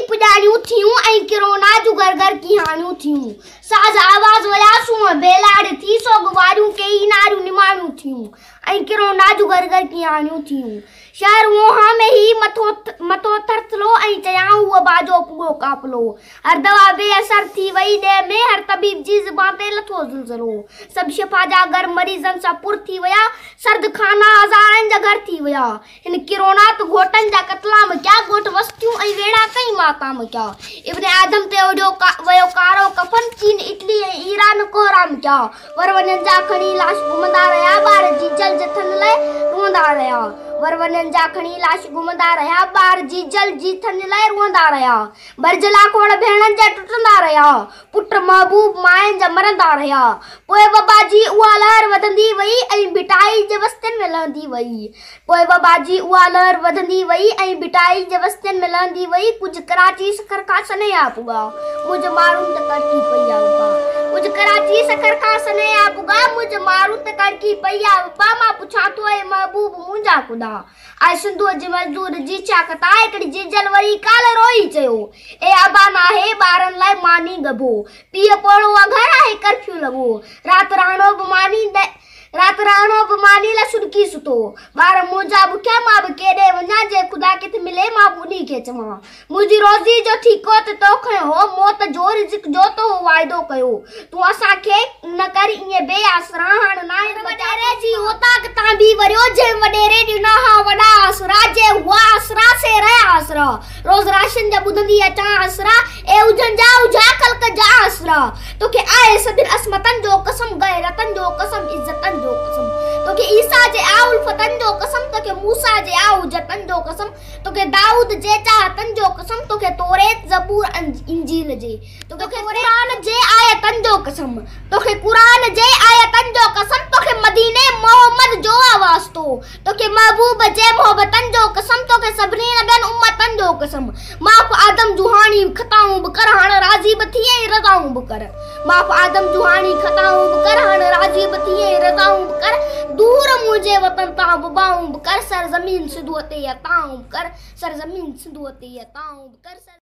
پڄاڻيون ٿيون ۽ ڪرونا جون گهر گهر ڪهاڻيون ٿيون. ساز آواز ويا سونهن بيلاڙ ٿي، سوڳ واريون ڪيئي ناريون نماڻيون ٿيون ۽ ڪرونا جون گهر گهر ڪهاڻيون ٿيون. شهر ووهان ۾ هي مٿو ٿرٿلو ۽ چيائون هو وبا جو پڳو قافلو. هر دوا بي اثر ٿي وئي ڏيهه ۾، هر طبيب جي زبان تي لٿو زلزلو. سڀ شفا جا گهر مريضن سان پر ٿي ويا، سرد خانا هزارن جا گهر ٿي ويا. هن ڪرونا ته گهوٽن جا قتلام ڪيا، ڳوٺ وستيون ۽ ويڙها ڪئي ماتام ڪيا. ابن آدم تي اوڍيو ويو ڪارو ڪفن، چين، اٽلي ۽ ايران ڪهرام ڪيا. ور وڃن جا کڻي لاش گهمندا رهيا، ٻار جيجل جٿن لئه روئندا رهيا. ور وڃن جا کڻي لاش گهمندا رهيا، ٻار جيجل جٿن لئه روئندا رهيا. ڀرجهلا کوڙ ڀيڻن جا ٽٽندا رهيا، پٽ محبوب ماين جا مرندا رهيا. پوء وبا جي اها لهر وڌندي وئي ۽ ڀٽائي جي وستين ۾ لهندي وئي. پوء وبا جي اها لهر وڌندي وئي ۽ ڀٽائي جي وستين ۾ لهندي وئي. ڪجهه ڪراچي سکر کان سنيها پڳا، منهنجي مارن ته ڪڙڪي پئي آ وبا. ڪجهه ڪراچي سکر کان سنيها پڳا، منهنجي مارن ته ڪڙڪي پئي آ وبا. مان پڇان ٿو اي محبوب منهنجا خدا! آء سنڌوء جي مزدور جي ڇا خطا؟ هڪڙي جيجل وري ڪالهه روئي چيو، اي ابا ناهي ٻارن لاء ماني ڳڀو، پيء پوڙهو آ گهر آهي ڪرفيو لڳو، رات راڻو به ماني رات راڻو به ماني لاء سڏڪي ستو، ٻار منهنجا بکيا مان به ڪيڏي وڃان، جي خدا ڪٿ ملي مان به انهي کي چوان. منهنجي روزيء جو ٺيڪو ته تو کنيو هو، موت جو رزق جو تو هو واعدو ڪيو. تون اسان کي نه ڪر ائين بي آسرا، هاڻ ناهن بچا وڏيري جي اوطاق تان به وريو، جنهن وڏيري ڏنا ها وڏا آسرا، جي هئا آسرا سي رهيا آسرا، روز راشن جا ٻڌندي اچان آسرا، اي اجهن جا اجها خلق جا آسرا، توکي آهي سڀن عصمتن جو قسم، غيرتن جو قسم، عزتن جو قسم، توکي عيسيٰ جي آ الفتن جو قسم، توکي موسيٰ جي آ حجتن جو قسم، توکي دائود جي چاهتن جو قسم، توکي توريت، زبور، انجيل جي، توکي قرآن جي آيتن جو قسم، توکي قرآن جي آيتن جو قسم، توکي مديني محمد جو آ واسطو، توکي محبوب جي محبتن جو قسم، توکي سڀني نبين امتن جو قسم، معاف آدم جون هاڻي خطائون به ڪر، هاڻ راضي به ٿي ۽ رضائون به ڪر، معاف آدم جون هاڻي خطائون به ڪر، هاڻ راضي به ٿي ۽ رضائون به ڪر، دور منهنجي وطن تان وبائون به ڪر، سر زمين سنڌوء تي عطائون به ڪر، سر زمين سنڌوء تي عطائون به ڪر.